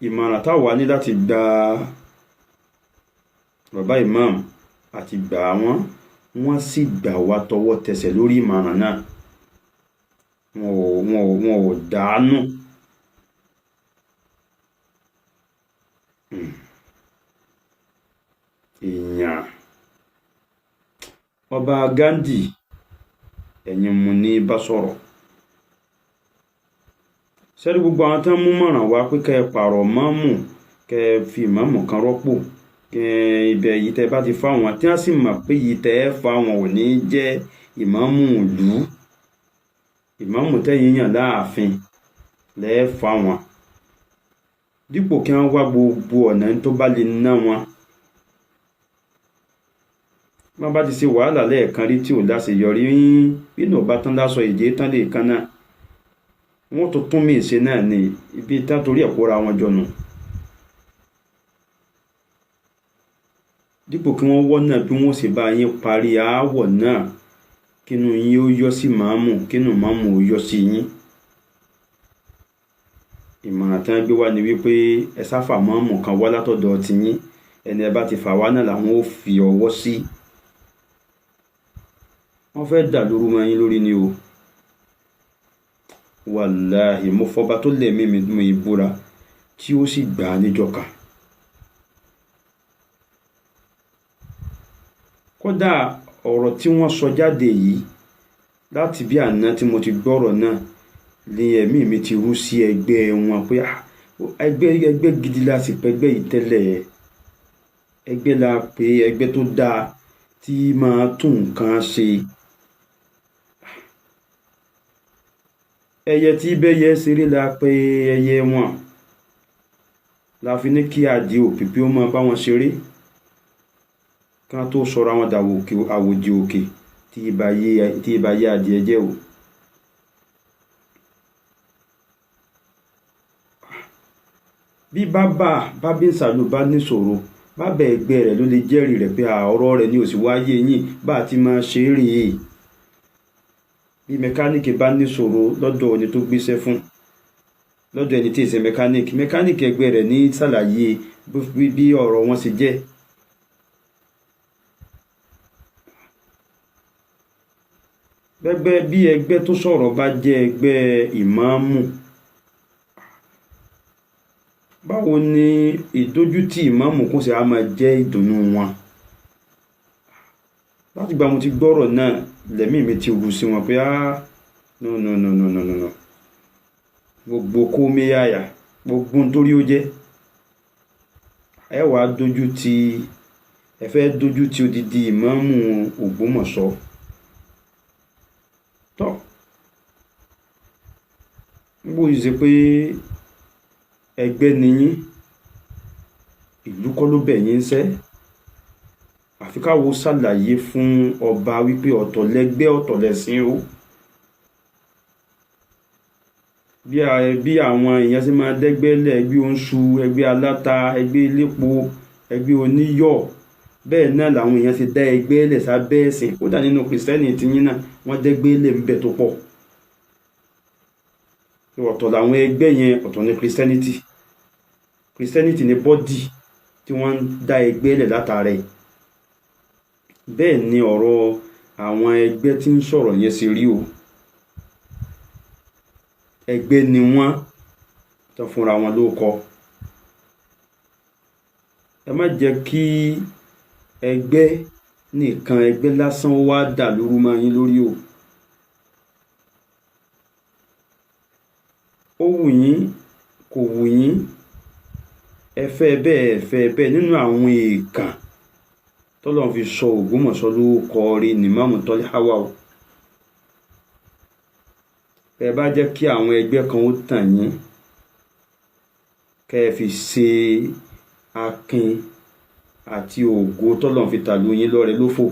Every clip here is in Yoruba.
Ìmọ̀ràn táwa ní láti gba bàbá imam àti gbà wọ́n, wọ́n sì gbà wá tọwọ́ tẹsẹ̀ lórí ìmọ̀ràn náà. Wọn ò dàánù. Èèyàn ọba Ghandi, ẹ̀yin mo ní bá sọ̀rọ̀. Sẹ́rí gbogbo àwọn tán mú mọ̀ràn wá pé kẹ́ ẹ pààrọ̀ mọ́mù, kẹ́ ẹ fi ìmáàmù kan rọ́pò, kẹ́ ibẹ̀ yìí tẹ́ bá ti fáwọn tí wọ́n sì mọ̀ pé yìí tẹ́ ẹ fáwọn ò ní jẹ́ ìmáàmù ìlú, ìmáàmù tẹ́yìn yàn láàfin lẹ́ẹ̀ fáwọn, dípò kí wọ́n wá gbogbo ọ̀nà tó bá lè ná wọn. Wọ́n bá ti ṣe wàhálà lẹ́ẹ̀kan rí tí ò láṣeyọrí, bínú ọba tán lásọ ìjẹ́ tán lè kan náà, wọ́n tó tún mí ṣe náà ní ibi tán torí ẹ̀ kóra wọn jọ nù. Dípò kí wọ́n wọ́nà bí wọ́n ṣe bá yín parí aáwọ̀ náà, kínú yín ó yọ sí màámù, kínú màámù ó yọ sí yín. Ìmọ̀ràn tí wọ́n gbé wá ni wípé ẹ sáfà màámù kan wá látọ̀dọ̀ tiyín, ẹni ẹ bá ti fà wá náà làwọn ó fi ọwọ́ sí. Wọ́n fẹ́ dà lóru mọ́ yín lórí ni o. Wàláhì, mo fọba tó lẹ̀mí mi mú ìbúra tí ó sì gbà á níjọ́ kan. Kódà ọ̀rọ̀ tí wọ́n sọ jáde yìí, láti bí àná tí mo ti gbọ́rọ̀ náà ni ẹ̀mí mi ti rú sí ẹgbẹ́ wọn pé ẹgbẹ́ gidi la sì pẹ́gbẹ́ yìí tẹ́lẹ̀. Ẹgbẹ́ la pé ẹgbẹ́ tó dáa tí máa tún nǹkan ṣe. Ẹyẹ tí bẹ́yẹ ṣeré la pé ẹyẹ wọn. La fi ní kí adìẹ òpìpì ó máa bá wọn ṣeré. Kí wọ́n tó sọra wọn dàwòdì òkè tí ibà yé adìẹ jẹ́ o. Bí bàbá Bábínsàlù bá níṣòro, bàbá ẹgbẹ́ rẹ̀ ló lè jẹ́rìí rẹ̀ pé ọ̀rọ̀ rẹ̀ ni ò sì wáyé yín bá ti máa ṣe é rèé. Bí mẹkáníìkì bá níṣòro lọ́dọ̀ ẹni tó gbéṣẹ́ fún, lọ́dọ̀ ẹni tí ì ṣe mẹkáníìkì, mẹkáníìkì ẹgbẹ́ rẹ̀ ní ṣàlàyé bí ọ̀rọ̀ wọn ṣe jẹ́. Gbẹ́gbẹ́ bí ẹgbẹ́ tó sọ̀rọ̀ bá jẹ́ ẹgbẹ́ ìmáàmù, báwo ni ìdójútì ìmáàmù kún ṣe á máa jẹ́ ìdùnnú wọn? Láti ìgbà mo ti gbọ́rọ̀ náà, lẹ̀mí mi ti rú sí wọn pé no no no no no no no. Gbogbo kó méyàyà, gbogbo nítorí ó jẹ́. Ẹ wàá dójú ti, ẹ fẹ́ dójú ti odidi ìmáàmù Ògbómọ̀ṣọ́. Tọ́, bó ṣe pé ẹgbẹ́ ni yín, ìlú kọ́ ló bẹ̀ yín ṣẹ́. Àfi ká wo ṣàlàyé fún ọba wípé ọ̀tọ̀ lẹgbẹ́, ọ̀tọ̀ lẹ̀sìn o. Bí àwọn èèyàn ṣe máa dẹ́gbẹ́ lẹ̀, ẹgbẹ́ oṣù, ẹgbẹ́ aláta, ẹgbẹ́ elépo, ẹgbẹ́ oníyọ̀, bẹ́ẹ̀ náà làwọn èèyàn ṣe dá ẹgbẹ́ lẹ̀ sábẹ́ ẹ̀sìn. Kódà nínú Kìrìsìtẹ́nì tiyín náà, wọ́n dẹ́gbẹ́ lẹ̀ ńbẹ̀ tó pọ̀. Ọ̀tọ̀ làwọn ẹgbẹ́ yẹn, ọ̀tọ̀ ní Kìrìsìtẹ́nìtì. Kìrìsìtẹ́nìtì ní bọ́dì tí wọ́n ń dá ẹgbẹ́ lẹ̀ látara ẹ̀. Bẹ́ẹ̀ ni ọ̀rọ̀ àwọn ẹgbẹ́ tí ń sọ̀rọ̀ yẹn ṣe rí o. Ẹgbẹ́ ni wọ́n tán fúnra wọn ló kọ. Ẹ má jẹ́ kí ẹgbẹ́ nìkan, ẹgbẹ́ lásán wá dà lóru mọ́ yín lórí o. Ó wù yín, kò wù yín, ẹ fẹ́ bẹ́ẹ̀, ẹ fẹ́ bẹ́ẹ̀, nínú àwọn èèkàn tọ́lọ́run fi sọ Ògbómọ̀ṣọ́ lórúkọ rí ní Ìmáàmù Tọ́líhá wà o. Ẹ bá jẹ́ kí àwọn ẹgbẹ́ kan ó tàn yín, kẹ́ ẹ fi ṣe akin àti ògo tọ́lọ́run fi tàlú yín lọ́rẹ lófò.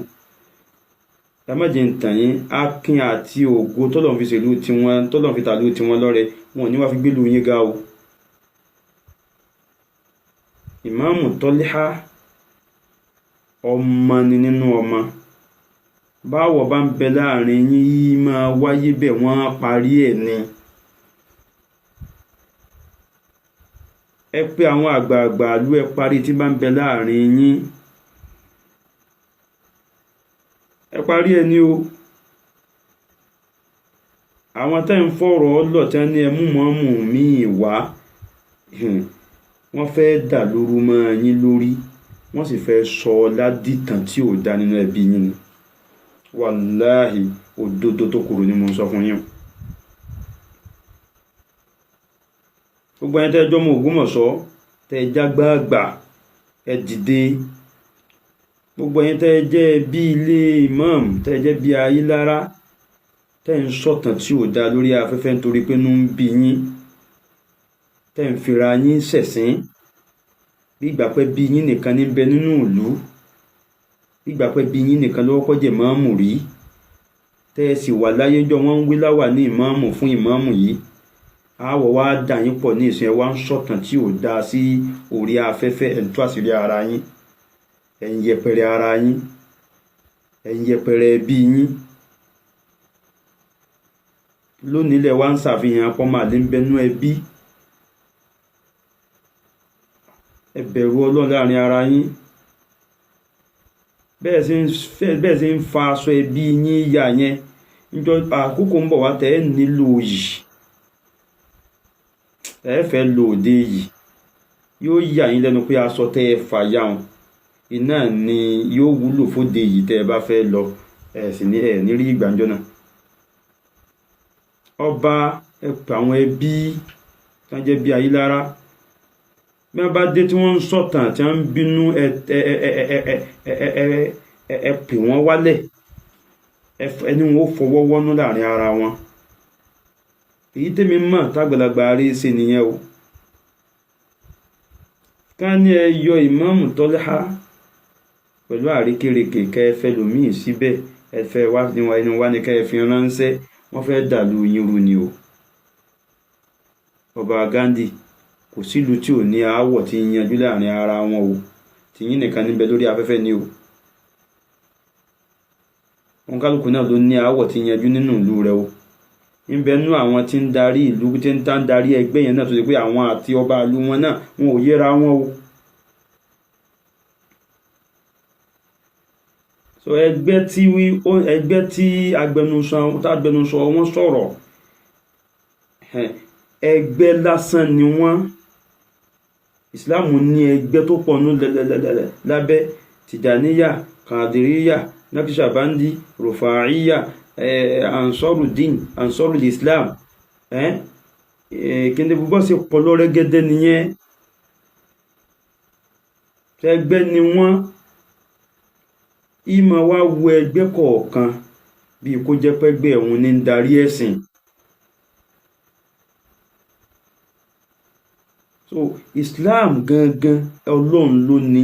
Ẹ má jẹ́ ń tàn yín, akin àti ògo tọ́lọ́run fi ṣèlú tiwọn, tọ́lọ́run fi tàlú tiwọn lọ́rẹ, wọn ò ní wá fi gbélú yín ga o. Ìmáàmù Tọ́líhá ọmọ ni nínú ọmọ. Báwọ̀ bá ń bẹ láàrin yín, yìí máa wáyé bẹ́ẹ̀, wọ́n á parí ẹ̀ ni. Ẹ pé àwọn àgbààgbà ìlú, ẹ parí tí bá ń bẹ láàrin yín, ẹ parí ẹ ní o. Àwọn tẹ́ ń fọ̀rọ̀ lọ̀ tí wọ́n ní ẹ mú mọ́mù míì wá, wọ́n fẹ́ dà lóru mọ́ yín lórí, wọ́n sì fẹ́ sọ ládìtàn tí ò dá nínú ẹbí yín ni. Wàláhì, òdodo tó kúrò ni mo ń sọ fún yín. Gbogbo ẹni tẹ́ jọmọ Ògbómọ̀ṣọ́, tẹ́ jágbàgbà, ẹ dìde. Gbogbo ẹni tẹ́ jẹ́ bí ilé imam, tẹ́ jẹ́ bí Ayílára, tẹ́ ń sọ̀tàn tí ò dá lórí afẹ́fẹ́ nítorí pé inú ń bí yín, tẹ́ ń fira yín ṣẹ̀sín, bí ìgbà pé bí yín nìkan ní bẹ nínú ìlú, bí ìgbà pé bí yín nìkan ló kọ́kọ́ jẹ́ ìmáàmù rí, tẹ́ ẹ sì wà láyé ńjọ́ wọ́n ń wí láwà ní ìmáàmù fún ìmáàmù yìí. Àwọ̀ wá dà yín pọ̀ ní ìsìn, ẹ wá ń sọ̀tàn tí ò dá sí orí afẹ́fẹ́, ẹ̀ ń tú àṣírí ara yín, ẹ̀ ń yẹpẹrẹ ara yín, ẹ̀ ń yẹpẹrẹ ẹbí yín. Lónìí lẹ wá ń ṣàfihàn pọ́nmọ́ àlè ń bẹnú ẹbí. Ẹ bẹ̀rù Ọlọ́run láàrin ara yín. Bẹ́ẹ̀ sì ń fa aṣọ ẹbí yín yà yẹn, níjọ́ àkókò ń bọ̀ wá tẹ́ ẹ nílò yìí, ẹ fẹ́ lo òde yìí, yóò yà yín lẹ́nu pé aṣọ tẹ́ ẹ fà yà wọn iná ni yóò wúlò fóde yìí tẹ́ ẹ bá fẹ́ lọ. Ẹ sì ní ẹ ní rí ìgbàjọ náà. Ọba, ẹ pè àwọn ẹbí tí wọ́n jẹ́ bí Ayílára, bí wọ́n bá dé tí wọ́n ń sọ̀tàn tí wọ́n ń bínú, ẹ pè wọ́n wálẹ̀, ẹni wọn ó fọwọ́ wọ́nú láàrin ara wọn. Èyí tèmi mọ̀ tágbàlagbà rí ṣe nìyẹn o. Ká ní ẹ yọ ìmáàmù Tọ́lá pẹ̀lú àríkèrèkè kẹ́ ẹ fẹ́ lòmíì síbẹ̀, ẹ fẹ́ wá ẹni wá ní kẹ́ ẹ fi ránṣẹ́, wọ́n fẹ́ dàlú yín rú ni o. Ọba Ghandi, kò sílùú tí ò ní aáwọ̀ tí ń yanjú láàrin ara wọn o, tìyín nìkan níbẹ̀ lórí afẹ́fẹ́ ni o. Òǹkálùkù náà ló ní aáwọ̀ tí ń yanjú nínú ìlú rẹ o. Ńbẹ nú àwọn tí ń darí ìlú, tí ń tá ń darí ẹgbẹ́ yẹn náà, tó ṣe pé àwọn àti ọba ìlú wọn náà wọn ò yéra wọn o. So ẹgbẹ́ tí agbẹnusọ wọn sọ̀rọ̀, ẹgbẹ́ lásán ni wọ́n. Ìsìláàmù ní ẹgbẹ́ tó pọ̀ nú lábẹ́ Tìjàníyà, Kàdìríyà, Nàkísàbándì, Rùfàíyà, Ansarudin, Ansarul Islam, kíni gbogbo ṣe pọ̀ lọ́rẹ́gẹ́dẹ́ nìyẹn. Ẹgbẹ́ ni wọ́n. Ìmọ̀ wá wo ẹgbẹ́ kọ̀ọ̀kan bí kó jẹ́ pẹ́gbẹ́ òun ní ń darí ẹ̀sìn. So Islam gangan Ọlọ́run ló ní.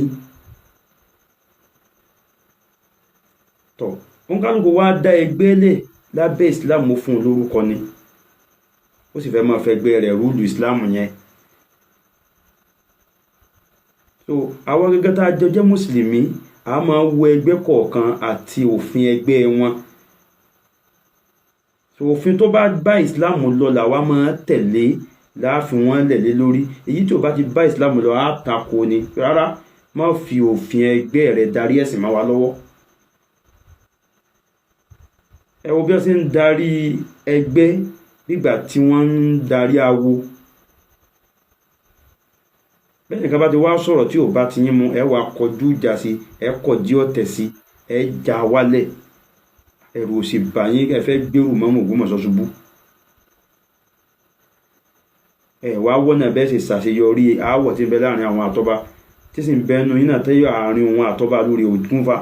Tọ̀, òǹkálùkù wá dá ẹgbẹ́ lẹ̀ lábẹ́ Islam fún un lórúkọ ni. Ó sì fẹ́ máa fẹ́ gbé rẹ̀ rúlù Islam yẹn. So àwọn gẹ́gẹ́ tá a jọ jẹ́ Mùsùlùmí, a máa wo ẹgbẹ́ kọ̀ọ̀kan àti òfin ẹgbẹ́ wọn. So òfin tó bá bá Islam lọ làwa máa tẹ̀lé, láàfin wọn lẹ̀lé lórí. Èyí tí ò bá ti bá Islam lọ á tako ni. Rárá, má fi òfin ẹgbẹ́ rẹ darí ẹ̀sìn má wa lọ́wọ́. Ẹ wo bí wọ́n ṣe ń darí ẹgbẹ́ nígbà tí wọ́n ń darí awo. Bẹ́ẹ̀ nìkan bá ti wá sọ̀rọ̀ tí ò bá ti yín mu, ẹ wá kọjú ìjà sí, ẹ kọ̀dí ọ̀tẹ̀ sí, ẹ já wálẹ̀. Ẹ̀rù ò sì bà yín, ẹ fẹ́ gbèrú mọ́mú Ògbómọ̀ṣọ́ ṣubú. Ẹ wá wọ́nà bẹ́ẹ̀ sì ṣàṣeyọrí aáwọ̀ tí ń bẹ láàrin àwọn àtọ́ba, tí sì ń bẹnu yín náà tẹ́yọ̀ àárín òun àtọ́ba lórí ògúnfà.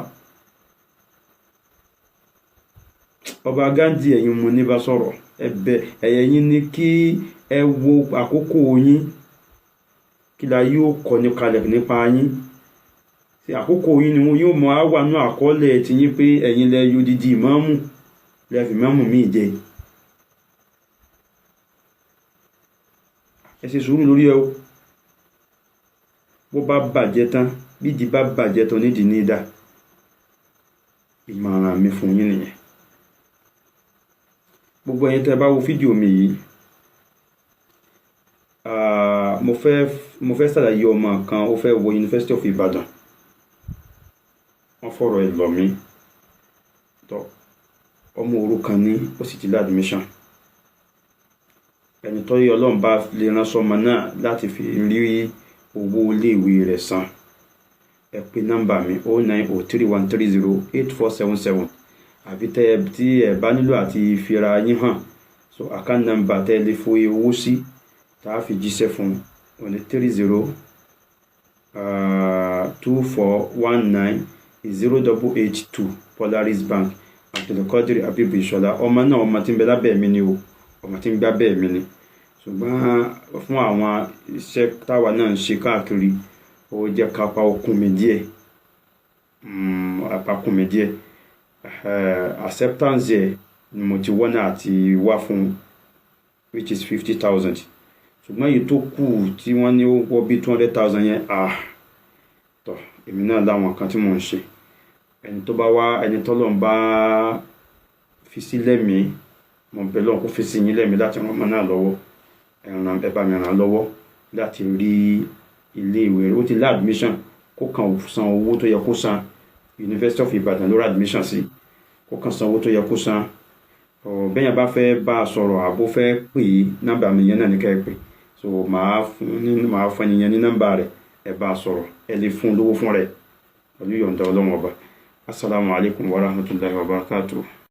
Ọba Ghandi, ẹ̀yin mo ní bá sọ̀rọ̀, ẹ̀bẹ̀ ẹ̀yẹ yín ní kí ẹ wo àkókò yín, kí la yóò kọ́ ní kalẹ̀ nípa yín. Ṣé àkókò yín ni wọn yóò mọ á wà nú àkọọ́lẹ̀ ti yín pé ẹ̀yin lẹ yóò dídí ìmáàmù, lẹ fi ìmáàmù míì jẹ. Ẹ ṣe sùúrù lórí ẹ o. Bó bá bàjẹ́ tán, bídìí bá bàjẹ́ tán nídìí ní dá. Ìmọ̀ràn mi fún yín nìyẹn. Gbogbo ẹ̀yin tẹ́ bá wo fídíò mi yìí, mo fẹ́ ṣàlàyé. Ọmọ kan, ó fẹ́ wọ University of Ibadan. Wọ́n fọ̀rọ̀ ẹ̀ lọ̀ mí. Tọ́, ọmọ òrukàn ní, ó sì ti lé admission. Ẹni tó yẹ Ọlọ́run bá lè rán sọmọ náà láti fi rí owó iléèwé rẹ̀ san, ẹ pè nọ́mbà mi, 09031308477. Àbí tẹ́ ẹ tí ẹ bá nílò àti fira yín hàn, so account number tẹ́ ẹ lè fowó owó sí tá a fi jíṣẹ́ fún un ní 3024190882, Polaris Bank, Abdulkadir Abibu Ìṣọ̀lá. Ọmọ náà, ọmọ tí ń bẹ lábẹ́ mi ni o, ọmọ tí ń gbá bẹ́ẹ̀ mi ni. Ṣùgbọ́n fún àwọn iṣẹ́ táwa náà ń ṣe káàkiri, ó jẹ́ kápá okun mi díẹ̀, apá kún mi díẹ̀. Acceptance ẹ̀ ni mo ti wọ́nà àti wá fún, which is 50,000. Ṣùgbọ́n èyí tó kù tí wọ́n ní ó wọ́ bí 200,000 yẹn, ah, tọ́, èmi náà láwọn kan tí mò ń ṣe. Ẹni tó bá wá, ẹni tọ́lọ́ ń bá fi sí lẹ́mìí, mo bẹ̀ lọ́n kó fi sí yín lẹ́mìí láti ràn ọmọ náà lọ́wọ́. Ẹ bá mi ràn án lọ́wọ́ láti rí ilé ìwé rẹ̀. Ó ti lé admission, kó kàn san owó tó yẹ kó san. University of Ibadan ló rà admission sí. Kó kàn san owó tó yẹ kó san. Bẹ́yẹn bá fẹ́ bá a sọ̀rọ̀ àbó fẹ́ pè é, nọ́mbà mi yẹn náà ní ká ẹ pè. So màá fún ẹni yẹn ní nọ́mbà rẹ̀. Ẹ bá a sọ̀rọ̀, ẹ lè fún un lówó fún rẹ̀ pẹ̀lú ìyọ̀ǹda Ọlọ́run Ọba. Assalamu alaikum wa rahmatullahi wa barakatuh.